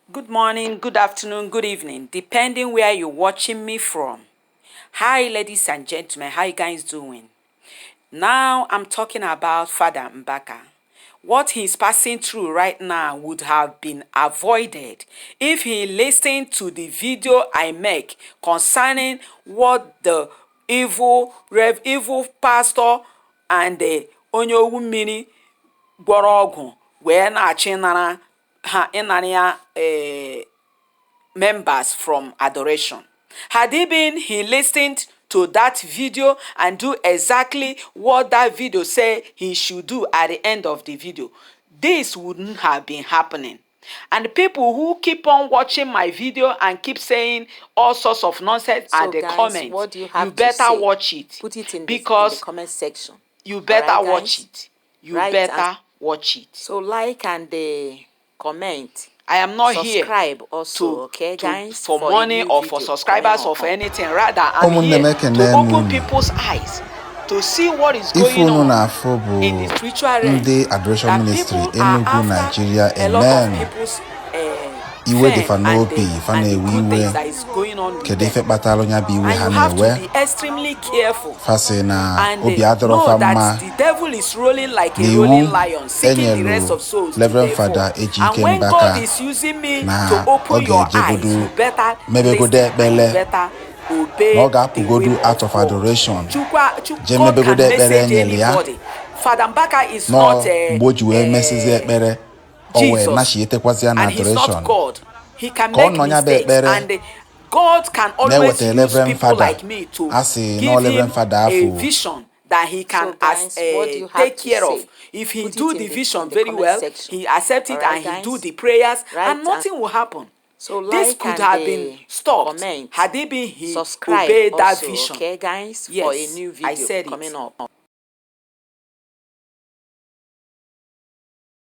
Good morning, good afternoon, good evening, depending where you're watching me from. Hi, ladies and gentlemen, how you guys doing? Now I'm talking about Father Mbaka. What he's passing through right now would have been avoided if he listened to the video I make concerning what the evil pastor and the mmiri gwọrọ ọgwụ wee na-achị nara ha ịnara ya members from adoration. Had he listened to that video and do exactly what that video said he should do at the end of the video, this wouldn't have been happening. And the people who keep on watching my video and keep saying all sorts of nonsense at the comments, what do you have you better to say? watch it. Put it in the comment section. You better right, watch it. You better watch it. So like and comment. I am not subscribe here also, okay, guys, for money or for subscribers or for anything. Rather, I'm here to open people's eyes to see what is going on in the spiritual realm. Adoration Ministry, Enugu, Nigeria, a lot amen. of people's Iwe de fanopi, and the good things that is going on with them. And you have to be extremely careful. And know that the devil is rolling like a rolling lion, seeking the rest of souls to devour. And when God is using me to open your eyes, you better listen and you better obey the will out of of adoration. God can message anybody. Father Mbaka is not Jesus, and he's not God. He can make mistakes, and God can always use people like me to give him a vision that he can take care of. If he do the vision very well, he accept it and he do the prayers, and nothing will happen. So this could have been stopped had he been he obeyed that vision. Okay, guys, yes, for a new video I said coming up.